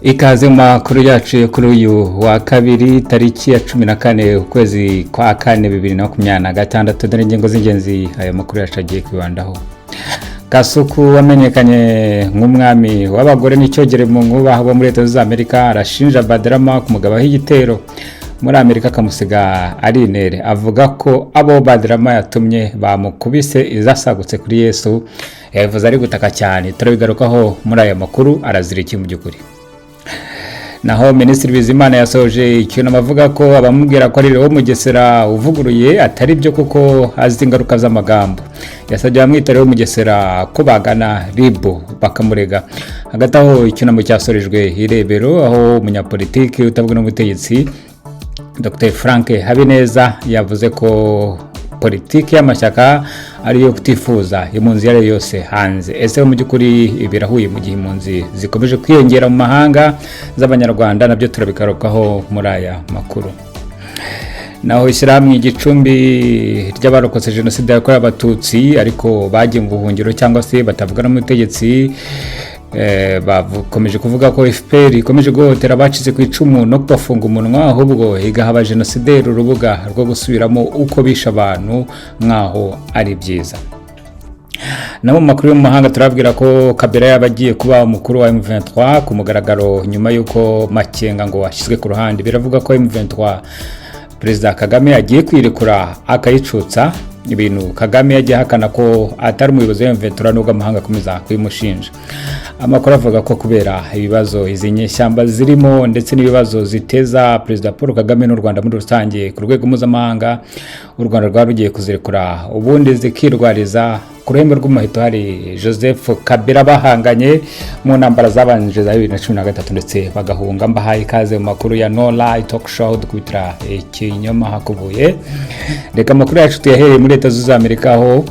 Ikaze mu makuru yacu yo kuri uyu wa kabiri, tariki ya 14 ukwezi kwa kane 2026. Dore ingingo z'ingenzi aya makuru yacu agiye kwibandaho. Kasuku wamenyekanye nk'umwami w'abagore n'icyogere mu nkuba wo muri Leta Zunze Amerika arashinja Badrama kumugabaho igitero muri Amerika akamusiga ari inere. Avuga ko abo Badrama yatumye bamukubise izasagutse kuri Yesu. Yabivuze ari gutaka cyane, turabigarukaho muri aya makuru. Arazira iki mu by'ukuri? Naho Minisitiri Bizimana yasoje icyunamo avuga ko abamubwira ko ari Leon Mugesera uvuguruye atari byo, kuko azi ingaruka z'amagambo. Yasabye abamwita Leon Mugesera ko bagana RIB bakamurega. Hagati aho, icyunamo cyasorejwe i Rebero, aho umunyapolitiki utavuga n'ubutegetsi Dr Frank Habineza yavuze ko politiki y'amashyaka ariyo kutifuza impunzi iyo ari yo yose hanze. Ese mu by'ukuri birahuye mu gihe impunzi zikomeje kwiyongera mu mahanga z'Abanyarwanda? Nabyo turabigarukaho muri aya makuru. Naho ishyirahamwe Igicumbi ry'abarokotse Jenoside yakorewe Abatutsi ariko bagiye mu buhungiro cyangwa se batavuga n'umutegetsi bakomeje kuvuga ko FPR ikomeje guhohotera abacitse ku icumu no kubafunga umunwa, ahubwo igaha abajenosideri urubuga rwo gusubiramo uko bishe abantu nk'aho ari byiza. Nabo mu makuru yo mu mahanga turababwira ko Kabila yaba agiye kuba umukuru wa M23 ku mugaragaro nyuma y'uko Makenga ngo washyizwe ku ruhande. Biravuga ko M23 Perezida Kagame agiye kwirekura akayicutsa, ibintu Kagame yagiye ahakana ko atari umuyobozi wa M23 nubwo amahanga akomeza kubimushinja. Amakuru avuga ko kubera ibibazo izi nyeshyamba zirimo ndetse n'ibibazo ziteza Perezida Paul Kagame n'u Rwanda muri rusange ku rwego mpuzamahanga, u Rwanda rwari rugiye kuzirekura ubundi zikirwariza. Ku ruhembe rw'umuheto hari Joseph Kabila bahanganye mu ntambara zabanje za 2013 ndetse bagahunga. Mbahaye ikaze mu makuru ya No Lie Talk Show, dukubitira ikinyoma hakubuye. Reka amakuru yacu tuyahereye muri Leta Zunze Amerika, aho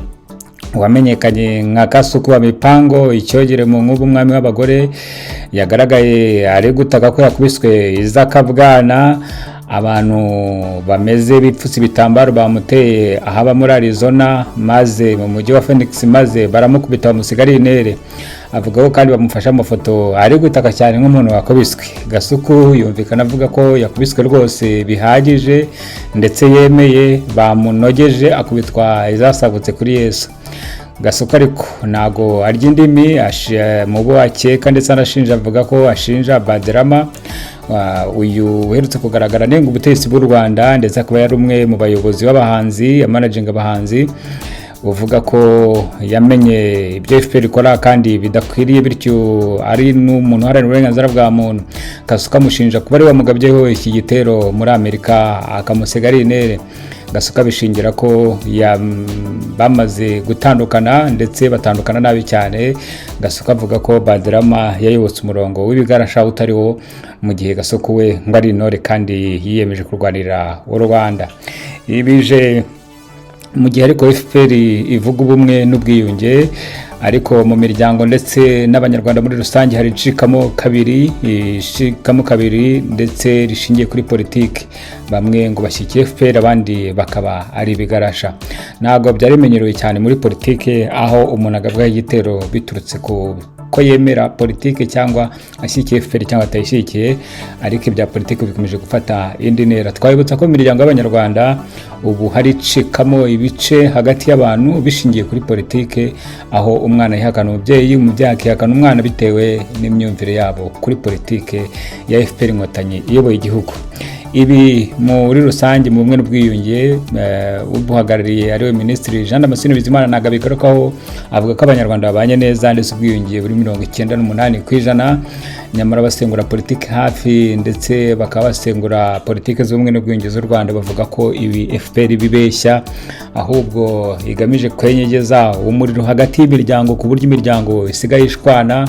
wamenyekanye nka Kasuku wa Mipango, icyogere mu nkuba, umwami w'abagore, yagaragaye ari gutaka ko yakubiswe izakabwana. Abantu bameze bipfutse ibitambaro bamuteye ahaba muri Arizona, maze mu mujyi wa Phoenix, maze baramukubita bamusiga ari inere. Avuga ko kandi bamufashe amafoto ari gutaka cyane nk'umuntu wakubiswe. Gasuku yumvikana avuga ko yakubiswe rwose bihagije, ndetse yemeye bamunogeje akubitwa izasagutse kuri Yesu. Gasuku ariko ntago arya indimi mu bo akeka ndetse anashinja. Avuga ko ashinja Badrama, uyu uherutse kugaragara anenga ubutegetsi bw'u Rwanda, ndetse akaba yari umwe mu bayobozi b'abahanzi, yamanaginga abahanzi, uvuga ko yamenye ibyo FPR ikora kandi bidakwiriye, bityo ari n'umuntu uharanira uburenganzira bwa muntu. Kasuku amushinja kuba ari wamugabyeho iki gitero muri Amerika akamusiga ari inere. Gasuku abishingira ko bamaze gutandukana, ndetse batandukana nabi cyane. Gasuku avuga ko Badrama yayobotse umurongo w'ibigarasha utari wo, mu gihe Gasuku we ngo ari intore kandi yiyemeje kurwanira u Rwanda. Ibije mu gihe ariko FPR ivuga ubumwe n'ubwiyunge, ariko mu miryango ndetse n'Abanyarwanda muri rusange hari icikamo kabiri ndetse rishingiye kuri politiki. Bamwe ngo bashyigikiye FPR, abandi bakaba ari ibigarasha. Ntabwo byari bimenyerewe cyane muri politiki aho umuntu agabwaho igitero biturutse ku ko yemera politiki cyangwa ashyigikiye FPR cyangwa atayishyigikiye, ariko ibya politiki bikomeje gufata indi ntera. Twabibutsa ko mu miryango y'Abanyarwanda ubu hari icikamo ibice hagati y'abantu bishingiye kuri politiki, aho umwana yihakana umubyeyi, umubyeyi akihakana umwana bitewe n'imyumvire yabo kuri politiki ya FPR Inkotanyi iyoboye igihugu. Ibi muri rusange mu bumwe n'ubwiyunge, ubuhagarariye ariwe Minisitiri Jean Damascene Bizimana ntabwo abigarukaho. Avuga ko Abanyarwanda babanye neza ndetse ubwiyunge buri 98%. Nyamara basengura politiki hafi ndetse bakaba basengura politiki z'ubumwe n'ubwiyunge z'u Rwanda bavuga ko ibi FPR bibeshya, ahubwo igamije kwenyegeza umuriro hagati y'imiryango ku buryo imiryango isigaye ishwana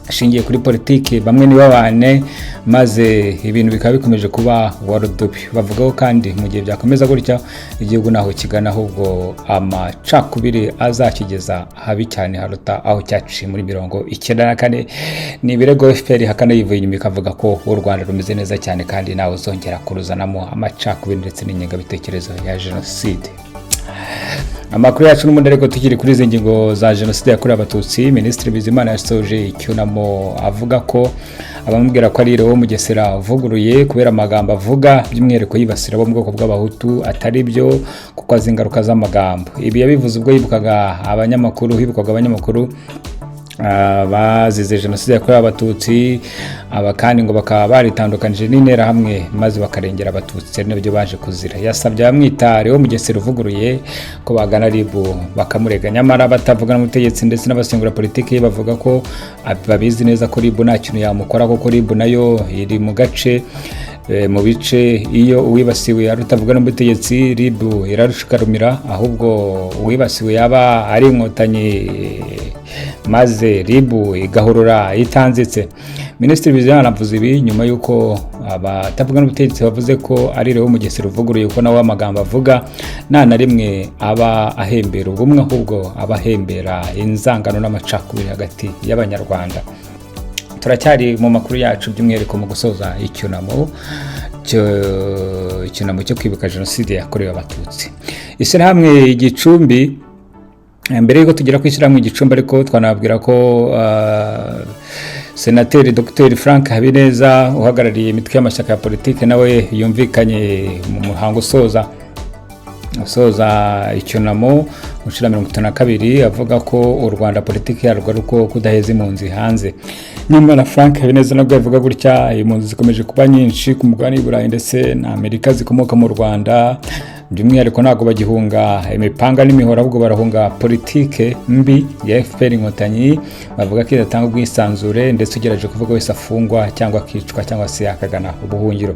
ashingiye kuri politiki, bamwe ntibabane, maze ibintu bikaba bikomeje kuba warudubi. Bavugaho kandi mu gihe byakomeza gutya, igihugu naho kigana, ahubwo amacakubiri azakigeza habi cyane haruta aho cyaciye muri 94. Ni ibirego FPR ihakana yivuye inyuma, ikavuga ko u Rwanda rumeze neza cyane kandi nawe uzongera kuruzanamo amacakubiri ndetse n'ingengabitekerezo ya jenoside. Amakuru yacu n'ubundi ariko tukiri kuri izi ngingo za Jenoside yakorewe Abatutsi, Minisitiri Bizimana yasoje icyunamo avuga ko Abamubwira ko ari Leon Mugesera uvuguruye kubera amagambo avuga, by'umwihariko yibasira abo mu bwoko bw'Abahutu, atari byo kuko azi ingaruka z'amagambo. Ibi yabivuze ubwo yibukaga abanyamakuru, hibukwaga abanyamakuru bazize Jenoside yakorewe Abatutsi. Aba kandi ngo bakaba baritandukanije n'Interahamwe maze bakarengera Abatutsi, ari nabyo baje kuzira. Yasabye abamwita Leon Mugesera uvuguruye ko bagana RIB bakamurega. Nyamara batavuga n'ubutegetsi ndetse n'abasengura politiki bavuga ko babizi neza ko RIB nta kintu yamukora, kuko RIB nayo iri mu gace mu bice iyo uwibasiwe ari utavuga n'ubutegetsi RIB irarushikarumira, ahubwo uwibasiwe yaba ari Inkotanyi maze RIB igahurura itanzitse. Minisitiri Bizimana avuze ibi nyuma y'uko abatavuga n'ubutegetsi bavuze ko ari Leon Mugesera uvuguruye, ko nawe amagambo avuga nta na rimwe aba ahembera ubumwe, ahubwo aba ahembera inzangano n'amacakubiri hagati y'Abanyarwanda. Turacyari mu makuru yacu, by'umwihariko mu gusoza icyunamo cyo kwibuka Jenoside yakorewe Abatutsi. Ishyirahamwe Igicumbi, mbere y'uko tugera ku ishyirahamwe Igicumbi ariko, twanababwira ko Senateri Dr Frank Habineza uhagarariye imitwe y'amashyaka ya politiki nawe yumvikanye mu muhango usoza icyunamo mu nshuro 52, avuga ko u Rwanda politiki yarwo ari uko kudaheza impunzi hanze. Nyamara Frank Habineza nabwo avuga gutya, impunzi zikomeje kuba nyinshi ku mugabane w'i Burayi ndetse na Amerika zikomoka mu Rwanda. By'umwihariko ntabwo bagihunga imipanga n'imihoro, ahubwo barahunga politike mbi ya FPR Inkotanyi, bavuga ko idatanga ubwisanzure, ndetse ugerageje kuvuga wese afungwa cyangwa akicwa cyangwa se akagana ubuhungiro.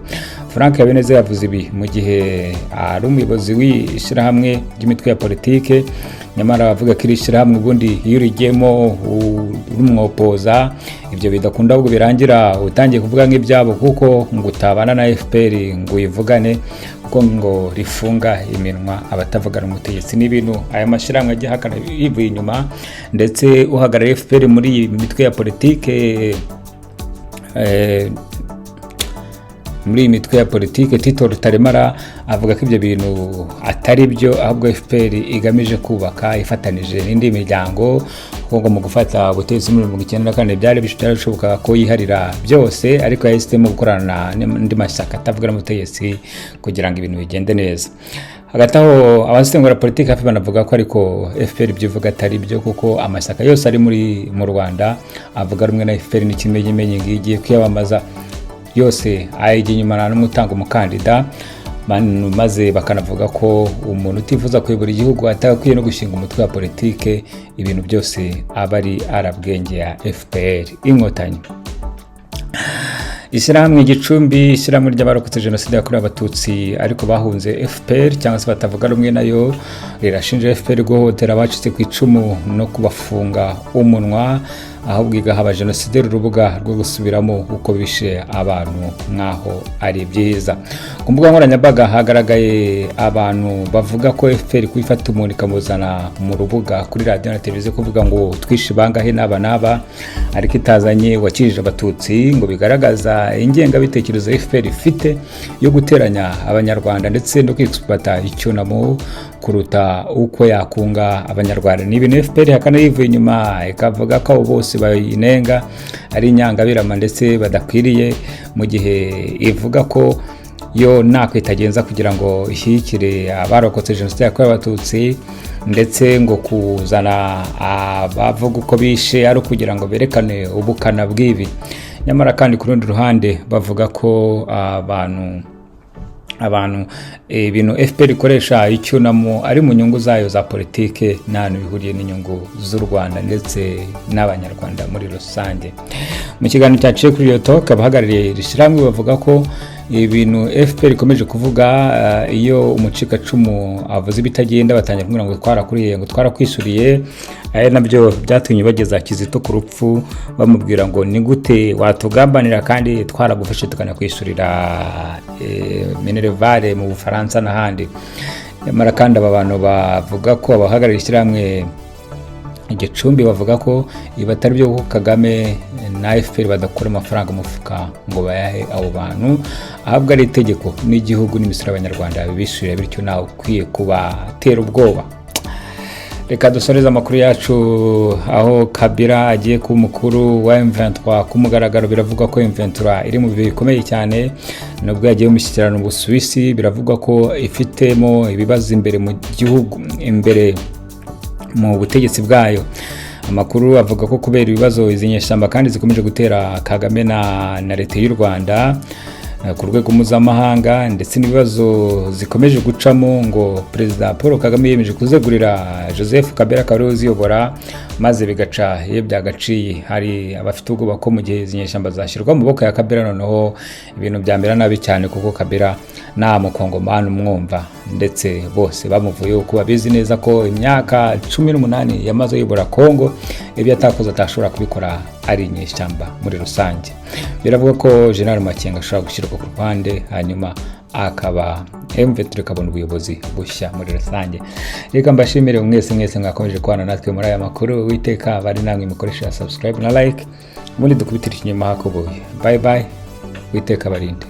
Frank Habineza yavuze ibi mu gihe ari umuyobozi w'ishyirahamwe ry'imitwe ya politike. Nyamara bavuga ko iri shyirahamwe ubundi iyo urigiyemo urumwopoza, ibyo bidakunda, ahubwo birangira utangiye kuvuga nk'ibyabo, kuko ngo utabana na FPR ngo uyivugane, kuko ngo rifunga iminwa abatavugana umutegetsi. Ni ibintu aya mashyirahamwe agiye ahakana yivuye inyuma. Ndetse uhagarariye FPR muri iyi mitwe ya politike, Tito Rutaremara, avuga ko ibyo bintu atari byo, ahubwo FPR igamije kubaka ifatanije n'indi miryango, kuko ngo mu gufata ubutegetsi muri 94 byari bishoboka ko yiharira byose, ariko yahisemo gukorana n'andi mashyaka atavuga n'ubutegetsi kugira ngo ibintu bigende neza. Hagati aho abasesengura politiki hafi banavuga ko ariko FPR ibyo ivuga atari byo, kuko amashyaka yose ari mu Rwanda avuga rumwe na FPR n'ikimenyimenyi ngo igiye kwiyamamaza yose ayijya inyuma, nta n'umwe utanga umukandida. Maze bakanavuga ko umuntu utifuza kuyobora igihugu atagakwiye no gushinga umutwe wa politike. Ibintu byose aba ari arabwenge ya FPR Inkotanyi. Ishyirahamwe Igicumbi, ishyirahamwe ry'abarokotse Jenoside yakorewe Abatutsi ariko bahunze FPR cyangwa se batavuga rumwe nayo, rirashinja FPR guhohotera abacitse ku icumu no kubafunga umunwa, ahubwo igaha abajenosideri urubuga rwo gusubiramo uko bishe abantu nk'aho ari byiza. Ku mbuga nkoranyambaga hagaragaye abantu bavuga ko FPR kubifata umuntu ikamuzana mu rubuga kuri radiyo na televiziyo kuvuga ngo twishe bangahe n'aba n'aba, ariko itazanye wakijije Abatutsi, ngo bigaragaza ingengabitekerezo FPR ifite yo guteranya Abanyarwanda ndetse no kwexploita icyunamo kuruta uko yakunga Abanyarwanda. Ni ibintu FPR ihakana yivuye inyuma, ikavuga ko abo bose bayinenga ari inyangabirama ndetse badakwiriye, mu gihe ivuga ko yo ntako itagenza kugira ngo ishyigikire abarokotse Jenoside yakorewe Abatutsi, ndetse ngo kuzana abavuga uko bishe ari ukugira ngo berekane ubukana bw'ibi. Nyamara kandi ku rundi ruhande bavuga ko abantu ibintu FPR ikoresha icyunamo ari mu nyungu zayo za politike, nta hantu bihuriye n'inyungu z'u Rwanda ndetse n'Abanyarwanda muri rusange. Mu kiganiro cyaciye kuri iyo talk, abahagarariye iri shyirahamwe bavuga ko ibintu FPR ikomeje kuvuga, iyo umucikacumu avuze ibitagenda batangira kumubwira ngo twarakuriye, ngo twarakwishyuriye, ari nabyo byatumye bageza Kizito ku rupfu, bamubwira ngo ni gute watugambanira kandi twaragufashe tukanakwishyurira minerval mu Bufaransa n'ahandi. Nyamara kandi aba bantu bavuga ko abahagarariye ishyirahamwe Igicumbi bavuga ko ibi atari byo, kuko Kagame na FPR badakura amafaranga mu mufuka ngo bayahe abo bantu, ahubwo ari itegeko n'igihugu n'imisoro y'Abanyarwanda bibishyurira, bityo nawe ukwiye kubatera ubwoba. Reka dusoreze amakuru yacu aho Kabila agiye kuba umukuru wa M23 ku mugaragaro. Biravugwa ko M23 iri mu bihe bikomeye cyane nubwo yagiye mu mishyikirano mu Busuwisi. Biravugwa ko ifitemo ibibazo imbere mu gihugu, imbere mu butegetsi bwayo. Amakuru avuga ko kubera ibibazo izi nyeshyamba kandi zikomeje gutera Kagame na leta y'u Rwanda ku rwego mpuzamahanga, ndetse n'ibibazo zikomeje gucamo, ngo Perezida Paul Kagame yiyemeje kuzegurira Joseph Kabila, akaba ariwe uziyobora, maze bigaca iyo byagaciye. Hari abafite ubwoba ko mu gihe izi nyeshyamba zashyirwa mu maboko ya Kabila, noneho ibintu byamera nabi cyane, kuko Kabila nta mukongomani umwumva, ndetse bose bamuvuyeho kuko babizi neza ko imyaka 18 yamaze ayobora Kongo, ibyo atakoze atashobora kubikora ari inyeshyamba. Muri rusange biravuga ko General Makenga ashobora gushyirwa ku ruhande, hanyuma akaba M23 ikabona ubuyobozi bushya muri rusange. Reka mbashimire mwese mwese mwakomeje kubana natwe muri aya makuru. Witeka bari namwe mukoresha subscribe na like, ubundi dukubitire ikinyuma hakubuye. Bye bye, Witeka barinde.